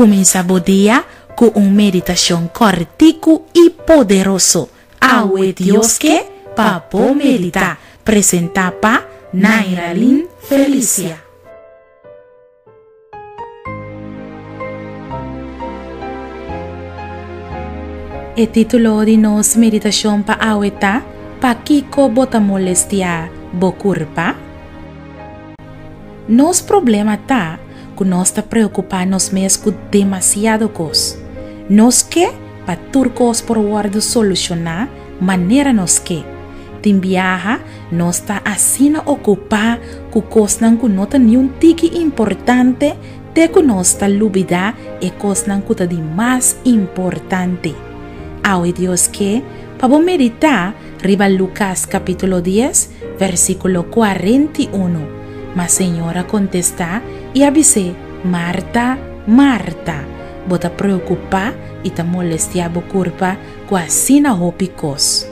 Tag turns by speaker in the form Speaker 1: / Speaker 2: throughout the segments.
Speaker 1: Kuminsá bo dia ku un meditashon kòrtiku i poderoso. Awe Dios ke pa bo meditá. Presentá pa Nairalyn Felicia. E título di nos meditashon pa awe ta, Pakiko bo ta molestiá bo kurpa? Nos problema ta ku nos ta preokupá nos mes ku demasiado kos. Nos ke pa tur kos por wòrdu solushoná manera nos ke. Tin biaha nos ta asina okupá ku kosnan ku no ta niun tiki importante te ku nos ta lubidá e kosnan ku ta di mas importante. Awe Dios ke pa bo meditá riba Lukas kapítulo dies, versíkulo 41. Ma Señor a kontestá i a bis'é, Marta, Marta, bo ta preokupá i ta molestiá bo kurpa ku asina hopi kos.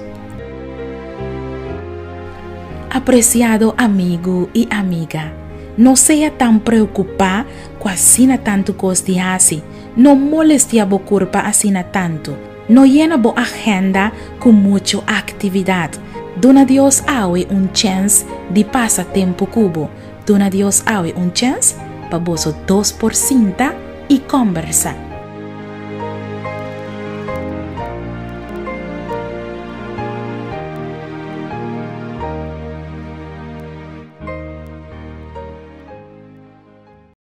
Speaker 1: Apresiado amigu i amiga, no sea tan preokupá ku asina tantu kos di hasi. No molestiá bo kurpa asina tantu. No yena bo agenda ku muchu aktividat. Duna Dios awe un chèns di pasa tempu ku bo. Duna Dios awe un chèns pa boso dos por sinta i kòmbersá.